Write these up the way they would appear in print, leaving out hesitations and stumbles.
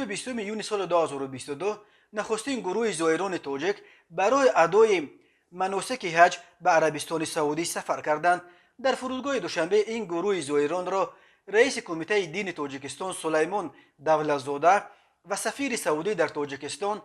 20 июни соли 2022 нахустин гурӯҳи зоирони тоҷик барои адои маносики ҳаҷ ба Арабистони Саудӣ сафар карданд. Дар фурудгоҳи Душанбе ин гурӯҳи зоиронро раиси Кумитаи дини Тоҷикистон Сулаймон Давлатзода ва сафири Саудӣ дар Тоҷикистон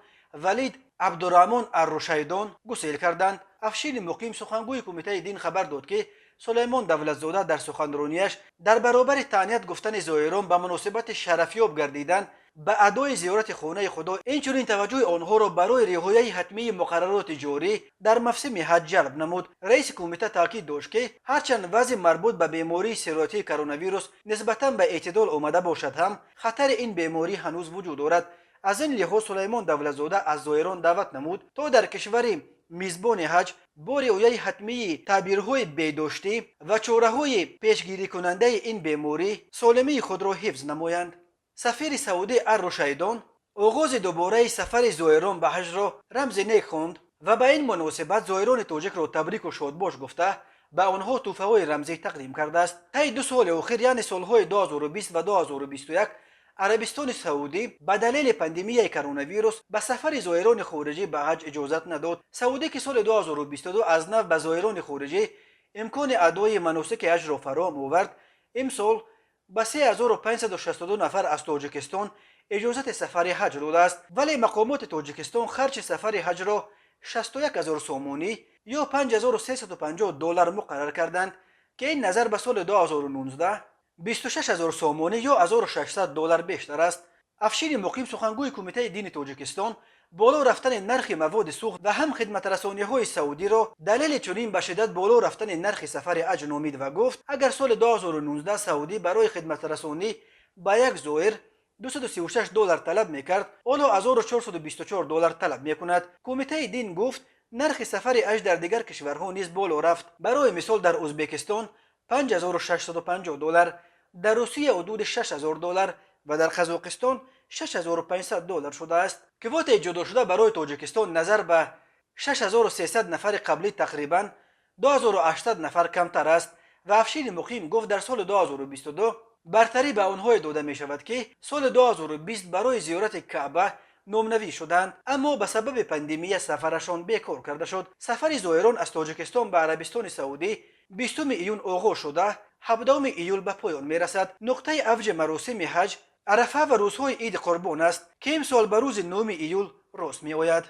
Валид Абдураҳмон Аррушайдон гусел карданд. Афшини Муқим, сухангӯи Кумитаи дин, хабар дод, ки Сулаймон Давлатзода дар суханронияш дар баробари таҳният гуфтани зоирон ба муносибати шарафёб гардидан ба адои зиёрати хонаи Худо, инчунин таваҷҷӯҳи онҳоро барои риояи ҳатмии муқаррароти ҷорӣ дар мавсими ҳаҷ ҷалб намуд. Раиси кумита таъкид дошт, ки ҳарчанд вазъи марбут ба бемории сироятии коронавирус нисбатан ба эътидол омада бошад ҳам, хатари ин беморӣ ҳанӯз вуҷуд дорад. Аз ин лиҳоз Сулаймон Давлатзода аз зоирон даъват намуд, то дар кишвари мизбони ҳаҷ бо риояи ҳатмии тадбирҳои беҳдоштӣ ва чораҳои пешгирикунандаи ин беморӣ солимии худро ҳифз намоянд. Сафири Саудӣ Аррушайдон оғози дубораи сафари зоирон ба ҳаҷро рамзи нек хонд ва ба ин муносибат зоирони тоҷикро табрику шодбош гуфта, ба онҳо тӯҳфаҳои рамзӣ тақдим кардааст. Таи 2 соли охир, яъне солҳои 2020 ва 2021, Арабистони Саудӣ ба далели пандемияи коронавирус ба сафари зоирони хориҷӣ ба ҳаҷ иҷозат надод. Саудӣ, ки соли 2022 аз нав ба зоирони хориҷӣ имкони адои маносики ҳаҷро фароҳам овард, имсол ба 3562 нафар аз Тоҷикистон иҷозати сафари ҳаҷ додааст. Вале мақомоти Тоҷикистон харҷи сафари ҳаҷро 61 ҳазор сомонӣ ё 5350 доллар муқаррар карданд, ки ин назар ба соли 2019 26 ҳазор сомонӣ ё 1600 доллар бештар аст. Афшини Муқим, сухангӯи Кумитаи дини Тоҷикистон, боло рафтани нархи маводи сӯхт ва ҳам хидматрасониҳои саудиро далели чунин ба шиддат боло рафтани нархи сафари ҳаҷ номид ва гуфт, агар соли 2019 Саудӣ барои хидматрасонӣ ба як зоир 236 доллар талаб мекард, ҳоло 1424 доллар талаб мекунад. Кумитаи дин гуфт, нархи сафари ҳаҷ дар дигар кишварҳо низ боло рафт. Барои мисол, дар Ӯзбекистон 5650 доллар, дар Русия ҳудуди 6000 доллар ва дар Қазоқистон 6500 доллар шудааст. Квотаи ҷудошуда барои Тоҷикистон назар ба 6300 нафари қаблӣ тақрибан 2800 нафар камтар аст ва Афшини Муқим гуфт, дар соли 2022 бартарӣ ба онҳое дода мешавад, ки соли 2020 барои зиёрати Каъба номнавис шуданд, аммо ба сабаби пандемия сафарашон бекор карда шуд. Сафари зоирон аз Тоҷикистон ба Арабистони Саудӣ 20 июн оғоз шуда, 17 июл ба поён мерасад. Нуқтаи авҷи маросими ҳаҷ Арафа ва рӯзҳои Иди Қурбон аст, ки имсол ба рӯзи 9 июл рост меояд.